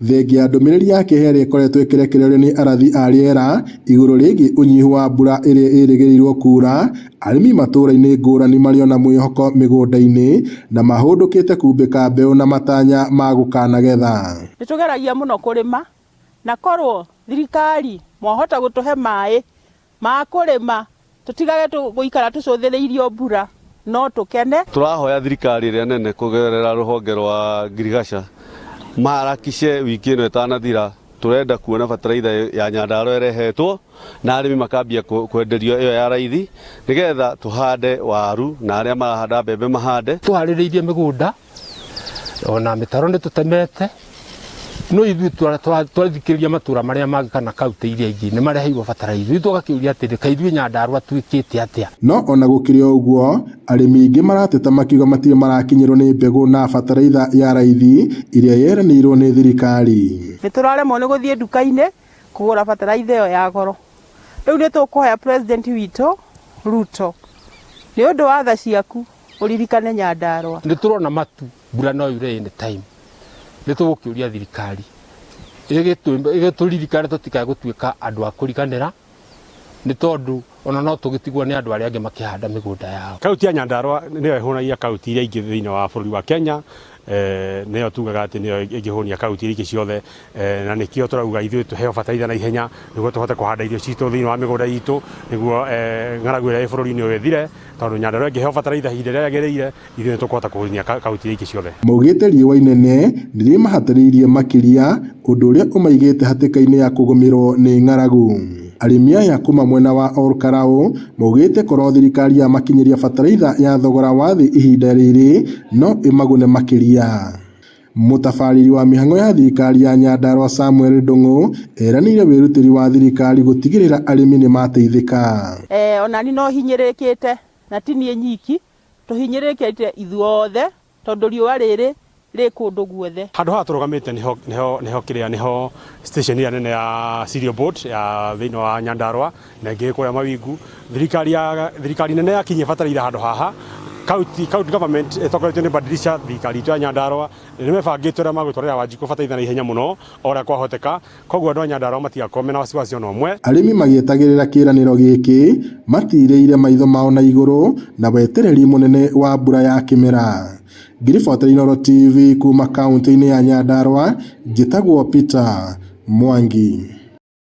Thengia ya ndũmĩrĩri ya kĩeha ĩrĩa ĩkoretwo ĩkĩrekererio nĩ arathi a rĩera igũrũ rĩgiĩ ũnyihu wa mbura ĩrĩa ĩrĩgĩrĩirwo kuura, arĩmi matũũra-inĩ ngũrani marĩ ona mwĩhoko mĩgũnda-inĩ na mahũndũkĩte kumbĩka mbeũ na matanya ma gũkanagetha. Nĩ tũgeragia mũno kũrĩma na korwo thirikari mwahota gũtũhe maĩ ma kũrĩma tũtigage gũikara tũcũthĩrĩirio mbura no tũkene. Tũrahoya thirikari ĩrĩa nene kũgerera rũhonge rwa ngirigaca maharakishe wiki ĩno ĩtanathira. Tũrenda kuona bataraitha ya Nyandarua ĩrehetwo na arĩmi makambia kwenderio ĩyo ya raithi nĩgetha tũhande waru na arĩa marahanda mbembe mahande. Tũharĩrĩirie mĩgũnda ona mĩtaro nĩ tũtemete no ithuĩ twathikĩrĩria matũra marĩa mangĩ kana kaunti iria ingĩ nĩ mareheirwo bataraitha. Ithuĩ tũgakĩũria atĩrĩ, kaĩ ithuĩ Nyandarua twĩkĩte atĩa? No ona gũkĩrĩ o ũguo, arĩmi aingĩ marateta makiuga matirĩ marakinyĩrwo nĩ mbegũ na bataraitha ya raithi ĩrĩa yeranĩirwo nĩ thirikari. Nĩ tũraremwo nĩ gũthiĩ nduka-inĩ kũgũra bataraitha ĩyo ya goro. Rĩu nĩ tũkũhoya president witũ Ruto, nĩ ũndũ wa tha ciaku ũririkane Nyandarua. Nĩ tũrona matu mbura no yure any time. Nĩ tũgũkĩũria thirikari ĩgĩtũririkane tũtikae gũtuĩka andũ a kũriganĩra nĩ tondũ ona no tũgĩtigwo nĩ andũ arĩa angĩ makĩhanda mĩgũnda yao. Kaunti ya Nyandarua nĩyo ĩhũnagia kaunti iria ingĩ thĩinĩ wa bũrũri wa Kenya, nĩyo tugaga atĩ nĩyo ĩngĩhũnia kaunti iria ingĩ ciothe, na nĩkĩo tũrauga ithuĩ tũheo bataraitha na ihenya nĩguo tũhote kũhanda irio citũ thĩinĩ wa mĩgũnda itũ, nĩguo ng'aragu ĩrĩa ĩ bũrũri-inĩ ũyũ ĩthire, tondũ Nyandarua ĩngĩheo bataraitha ihinda rĩrĩa rĩagĩrĩire, ithuĩ nĩ tũkũhota kũhũnia kaunti iria ingĩ ciothe. Maugĩte riũa inene nĩrĩmahatĩrĩirie makĩria, ũndũ ũrĩa ũmaigĩte hatĩka-inĩ ya kũgũmĩrwo nĩ ng'aragu. Arĩmi aya kuma mwena wa Ol Kalou maugĩte korwo thirikari yamakinyĩria bataraitha ya thogora wa thĩ ihinda rĩrĩ no ĩmagune makĩria. Mũtabarĩri wa mĩhang'o ya thirikari ya Nyandarua Samuel Ndung'u eranĩire wĩrutĩri wa thirikari gũtigĩrĩra arĩmi nĩmateithĩka. Onani no hinyĩrĩrĩkĩte na ti niĩ nyiki, Tũhinyĩrĩrĩkĩte ithuothe tondũ riũa rĩrĩ rĩ kũndũ guothe. Handũ haha tũrũgamĩte nĩho nĩho nĩho kĩrĩa nĩho station ĩrĩa nene ya Cereal Board ya thĩinĩ wa Nyandarua na ĩngĩ kũrĩa Mawingu. Thirikari ya thirikari nene yakinyia bataraitha handũ haha county county government ĩtongoretio nĩ Badilisha thirikari itũ ya Nyandarua nĩ mebangĩte ũrĩa magũtwarĩra Wanjikũ bataraitha na ihenya mũno o ũrĩa kwahoteka. Koguo andũ a Nyandarua matigakorwo mena wasiwasi ona ũmwe. Arĩmi magĩetagĩrĩra kĩĩranĩro gĩkĩ, matiirĩire maitho mao na igũrũ na wetereri mũnene wa mbura ya kĩmera. Ngĩribotera Inooro TV kuuma kauntĩ-inĩ ya Nyandarua, njĩtagwo Peter Mwangi.